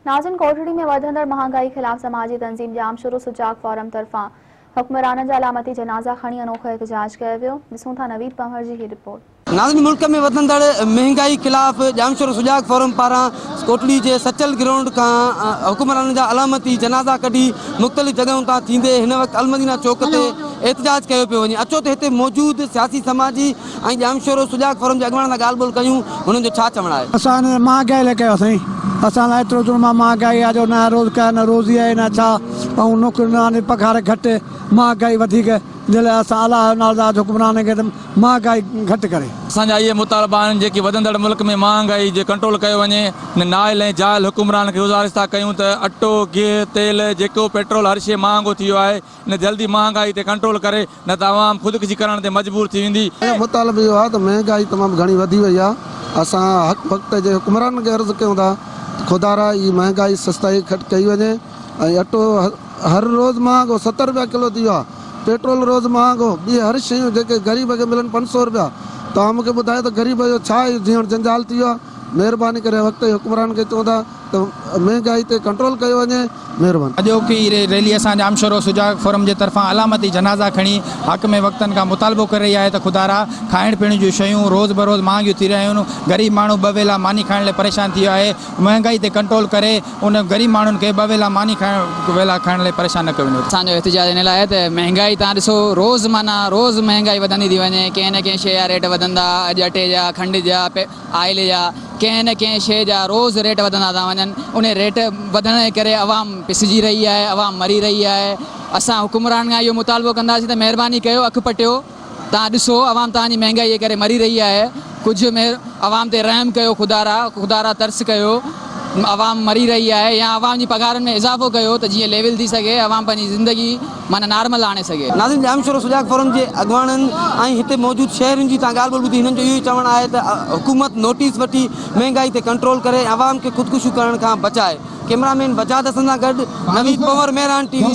ناظرين ڪوٽڙي ۾ وڌندڙ مهانگائي خلاف سماجي تنظيم ڄامشورو سجاڳ فورم طرفان حڪمرانن جا علامتي جنازا کڻي انوکو احتجاج ڪيو ويو، ڏسون ٿا نويد پنهور جي هي رپورٽ. ناظرين ملڪ ۾ وڌندڙ مهنگائي خلاف ڄامشورو سجاڳ فورم پاران ڪوٽڙي جي سچل گرائونڊ کان حڪمرانن جا علامتي جنازا ڪڍي مختلف جڳهن تان ٿيندي هن وقت المدينه چوڪ تي احتجاج ڪيو پيو وڃي اچو ته هتي موجود سياسي سماجي ۽ ڄامشورو سجاڳ فورم جي اڳواڻن سان ڳالهه ٻولهه ڪيون هنن جو ڇا چوڻ آهي. اسان هن مهانگائي لاء ڪيو سائين اسان لاء ايترو ظلم آ مهانگائي آ جو نه روزگار نه روزي آهي نه ڇا ۽ نوڪريون نه پگهار گهٽ مهانگائي وڌيڪ جنهن لاء اسان الله جو نالو آ حڪمرانن کي ته مهانگائي گهٽ ڪري. اسان جا اهي مطالبا آهن جيڪي وڌندڙ ملڪ ۾ مهانگائي جي ڪنٽرول ڪيو وڃي هن نااهل ۽ جاهل حڪمرانن کي گذارش ٿا ڪيون ته اٽو گيهه تيل جيڪو پيٽرول هر شي مهانگو ٿي ويو آهي ان جلدي مهانگائي تي ڪنٽرول ڪري نه ته عوام خودڪشي ڪرڻ تي مجبور ٿي ويندي. اسان جو مطالبو اهو آهي ته مهنگائي تمام گهڻي وڌي وئي آهي، اسان حق وقت جي حڪمرانن کي عرض ڪيون ٿا ته خدارا هي مهنگائي سستائي گهٽ ڪئي وڃي ۽ اٽو هر روز مهانگو 70 رپيا ڪلو ٿي ويو آهي، پيٽرول روز مهانگو، ٻي هر شيون جيڪي غريب کي ملن 500 رپيا، توهان مون کي ٻڌايو ته غريب جو ڇا اهو جيئڻ جنجال ٿي ويو آهي، مهرباني ڪري وقت جي حڪمرانن کي چئون ٿا ته مهنگائي تي ڪنٽرول ڪيو وڃي. مهرباني. اڄوڪي ريلي اسان ڄامشورو سجاڳ فورم جي طرفان علامتي جنازا کڻي حاڪم وقتن کان مطالبو ڪري رهي آهي ته خدارا کائڻ پيئڻ جون شيون روز بروز مهانگيون ٿي رهيون آهن غريب ماڻهو ٻه ويلا ماني کائڻ لاء پريشان ٿي ويو آهي مهانگائي تي ڪنٽرول ڪري ان غريب ماڻهن کي ٻه ويلا ماني کائڻ ويلا کائڻ لاء پريشان نه ڪيو وڃي. اسان جو احتجاج ان لاء آهي ته مهنگائي تان ڏسو روز معنيٰ روز مهنگائي وڌندي ٿي وڃي ڪنهن نه ڪنهن شيء جا ريٽ وڌندا اڄ اٽي جا کنڊ جا آئل جا ڪنهن نه ڪنهن شيء جا روز ريٽ وڌندا ٿا وڃن انهي ريٽ وڌڻ جي ڪري عوام پسجي رهي آهي عوام مري رهي آهي اسان حڪمرانن کان اهو مطالبو ڪنداسين ته مهرباني ڪيو اک پٽيو تان ڏسو عوام توهان جي مهنگائي جي ڪري مري رهي آهي ڪجهه مهر عوام تي رحم ڪيو خدارا خدارا ترس ڪيو عوام مري رهي آهي يا عوام جي پگهارن ۾ اضافو ڪيو ته جيئن ليول ٿي سگهي عوام پنهنجي زندگي معنيٰ نارمل آڻي سگهي. ناظرين ڄامشورو سجاڳ فورم جي اڳواڻن ۽ هتي موجود شهرين جي تان ڳالهه ٻولهه ٻڌي هنن جو اهو ئي چوڻ آهي ته حڪومت نوٽيس وٺي مهنگائي تي ڪنٽرول ڪري ۽ عوام کي خودڪشيون ڪرڻ کان بچائي ڪئميرا مين وجاد حسن سان گڏ نويد پنور مهراڻ ٽي وي.